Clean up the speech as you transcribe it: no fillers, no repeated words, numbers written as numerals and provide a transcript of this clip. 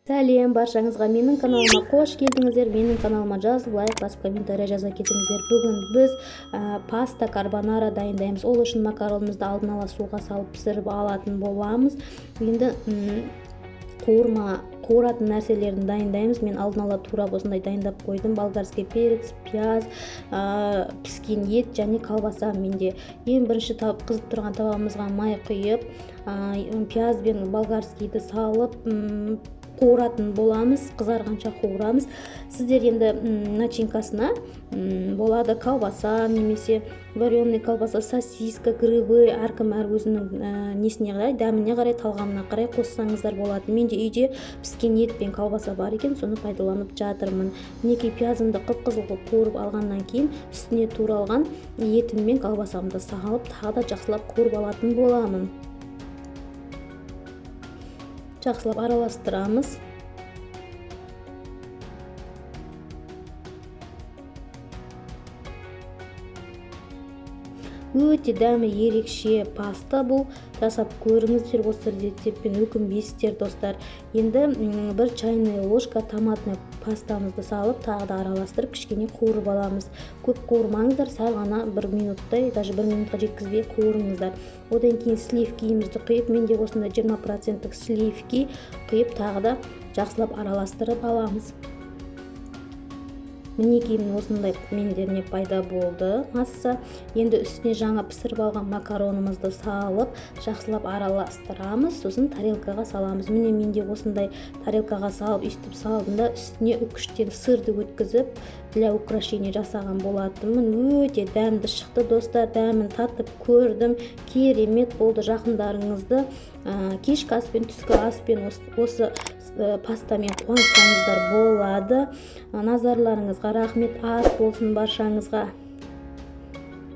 Сәлем баршаңызға! Менің каналыма қош келдіңіздер! Менің каналыма жазылып, лайк басып, комментарий жаза кетіңіздер. Бүгін біз паста карбонара дайындаймыз. Ол үшін макаронымызды алдын ала суға салып, пісіріп алатын боламыз. Енді қуырма қуыратын нәрселерін дайындаймыз. Мен алдын ала турап, осындай дайындап қойдым: болгарский перец, пияз, піскен ет және колбаса менде. Ең бірінші қызып тұрған табамызға май құйып, пияз бен болгарскийді салып, қуыратын боламыз. Қызарғанша қуырамыз. Сіздер енді начинкасына болады колбаса немесе вареный колбаса, сосиска, грибы, әркім әр өзінің несіне қарай, дәміне қарай, талғамына қарай қоссаңыздар болады. Менде үйде піскен ет пен колбаса бар екен, соны пайдаланып жатырмын. Мінекей, пиязымды қып қызыл қылып қуырып алғаннан кейін, үстіне туралған етім мен колбасамды салып, тағы да жақсылап қуырып алатын боламын. Жақсылап араластырамыз. Өте дәмі ерекше паста бұл. Жасап көріңіздер, осы рецептпен өкінбейсіздер, достар. Енді бір чайный ложка томатный пастамызды салып, тағы да араластырып, кішкене қуырып аламыз. Көп қуырмаңыздар, сәл ғана, бір минуттай, даже бір минутқа жеткізбей қуырыңыздар. Одан кейін сливкиімізді құйып, менде осындай 20 проценттік сливки құйып, тағы да жақсылап араластырып аламыз. Мінекей, осындай менде не пайда болды, масса. Енді үстіне жаңа пісіріп алған макаронымызды салып, жақсылап араластырамыз. Сосын тарелкаға саламыз. Міне, менде осындай тарелкаға салып, өйстіп салдым да, үстіне үкіштен сырды өткізіп, для украшения жасаған болатынмын. Өте дәмді шықты, достар. Дәмін татып көрдім, керемет болды. Жақындарыңызды кешкі аспен, түскі аспен осы пастамен қуантсаңыздар болады. Назарларыңызға рахмет! Ас болсын баршаңызға!